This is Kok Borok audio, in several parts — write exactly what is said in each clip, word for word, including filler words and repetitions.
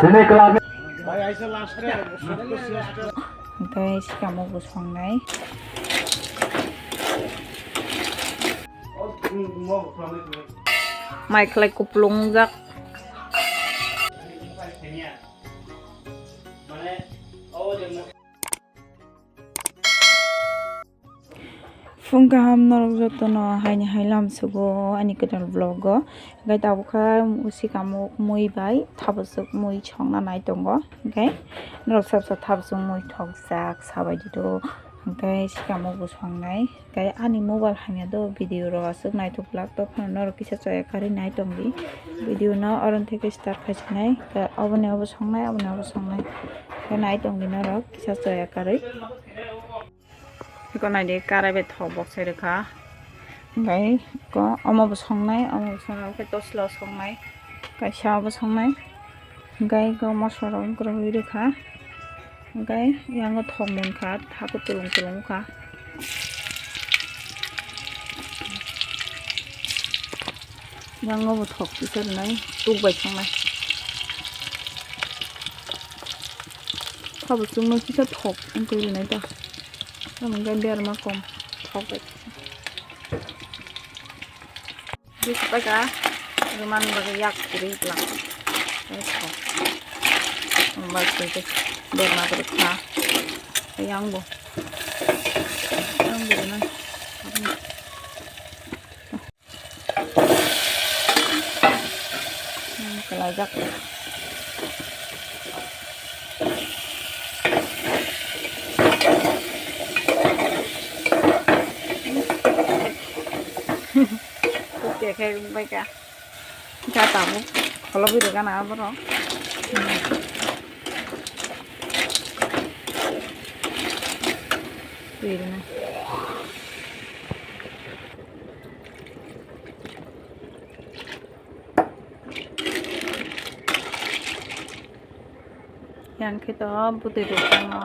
Sini kelar. Hingke sikamo bo songnai. Mai khlai kuplung jak. Phung kaham norok jotono haini hai lamsugo ani kwtal vlog o. Hingke tabuk khe sikamo mui bai thabosok mui songna nai tongo. Hingke norok sabsa thabosok mui thokjak sabaidi do. Hingke sikamo bo songnai. Hingke ani mobile hamya do video rok aswk naithok glak, tei phano norok kisa choya karwi nai tongdi. Video no oron theke start khai sinai. Hingke oboni obo songnai, oboni obo songnai. Hingke nai tongdi norok kisa choya karwi. Eko naidi karai bai thok bok sai rwkha. Hingke eko omo bo songnai, omo bo songnai, hingke tosla o songnai, kaisa obo songnai. Hingke eko mosla rok wngkha rwkha. Hingke yango thok munkha, thakgo tulung tulung wngkha. Yango bo thok kisa rwnai, tuk bai songnai. Sabo chwngno kisa thok wngwi rwnai ta. Tamo hwnkhe berma kom thok bai kisa. Bisi paika rwmani bagwi yak kwrwi bwla. Tei thok. Wngba tei berma kwrwi kha. Tei yang bo. Yang bo rwnai. Hmm, kalaijak. Kok ya khe wngbaikha. Gata bo kholobi rwgana borok. Twi rwna. Yang khe to bwtwi rok tamo.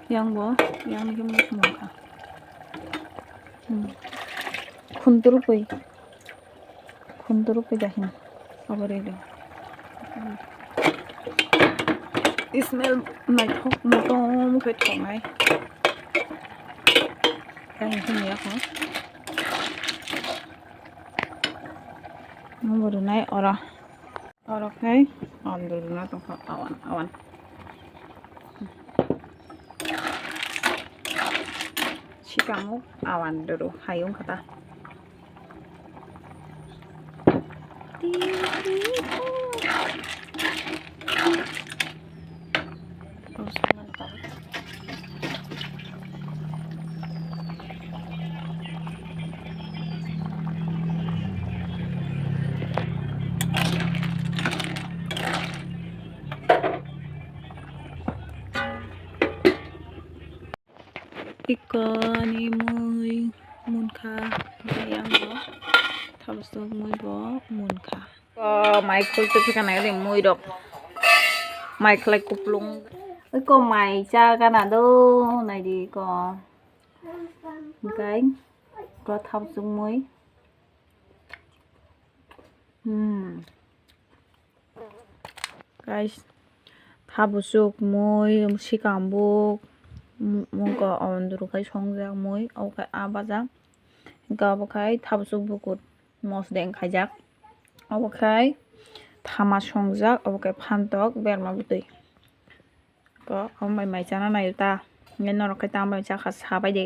Yang bo, yang ni khe mungkha. Hmm. Khuntur pui. Khundur rwpui da hino. Abo rwdi. Smell naithok motom khe thoknai. Tei hwnwi yakho. Abo rwnai oro. Oro khe awan rwna tongkha, awan, awan. Sikamo awan rw hai wngkha ta. Iko ni mui munkha, hingke yang bo thabosok mui bo munkha. Iko mai khulchu phika nai ri mui rok, mai khlai kuplung. Iko mai cha gana do, nai di iko. Hingke iko thabosok mui. Hmm. Guys, thabosok mui, sikambuk, mungko onduru khai songjak mui, obo khai a bajak. Hingke obo khai thabosok bukur mosdeng khaijak. Obo khai thama songjak, obo khai phantok berma bwtwi. Ko omo bai mai chana naio ta. Hingke norok khai tamo bai chakha sabai de.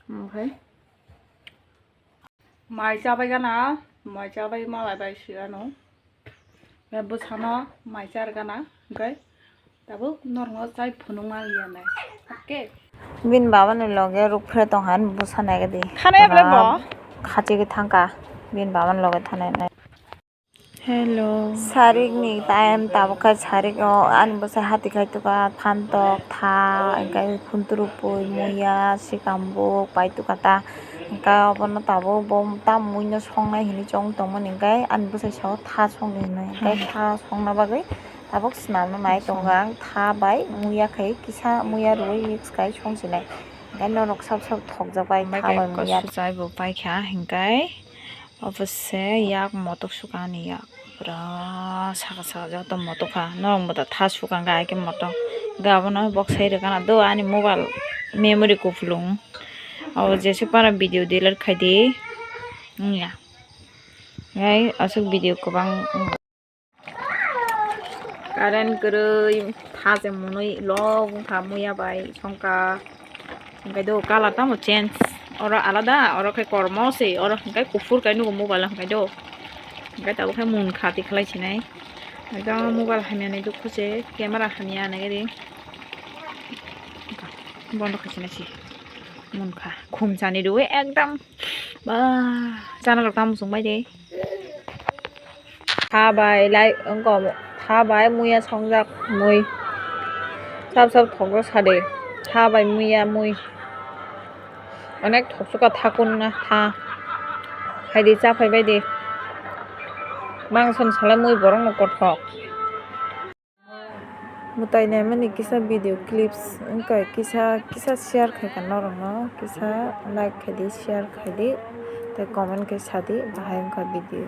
Omo khai mai chabai gana, mai chabai malai bai si ano. Bwsano mai char gana, hingke tabuk norokno chai phunukma liya nai. Okay. Bini baba ni loge rukphre tongkha, ani bwsa naikhe di. Khana ya belai bo? Khachigwi thangkha bini baba ni loge thanai nai. Hello. Sarik ni time tabuk khai sarik o ani bwsa hati khai tuka phantok tha hingke khunturu pui muya sikambuk pai tuka ta hingke obono tabuk bo tam mui no songnai hinui chong tongmani hingke ani bwsai sao tha songdi hinui hingke tha songna bagwi Tabuk swnamna nai tongo ang tha bai muya khai kisa muya rwi mix khai songsinai. Hingke norok sab sab thokjak bai tha bai muya. Suchai bo paikha hingkai obo se yak motok sukani yak pura saka saka joto motok kha norok bo tha sukang kha hingke motok hingke abono bok sai rwkana do ani mobile memory kupulung abo jesuk phano video delete khaidi wngya. Ngai aswk video kwbang. Current kwrwi tha se mwnwi lok wngkha muya bai songkha. Hingke do colour tamo change. Oro alada, oro khe kormo se, oro hingke kuphur kai nugo mobile hingke do. Hingke tabuk khe munkha tikhlai sinai. Ekdom mobile hamya ni dukhu se, camera hamya nai gari. Bondo khai sinai se. Munkha. Khum chani rwi ekdom. Ba, chana rok tamo chwng bai de. Tha bai lai wngkha omo. Tha bai muya songjak mui. Sab sab thokjak sade. Tha bai muya mui. Onek thoksuka thakun na tha. Haidi cha phai bai di. Mangson salai mui borok no kothok. Mwtai naimani kisa video clips wngkha kisa kisa share khaikha norokno kisa like khaidi share khaidi tei comment khe sadi bahai wngkha video.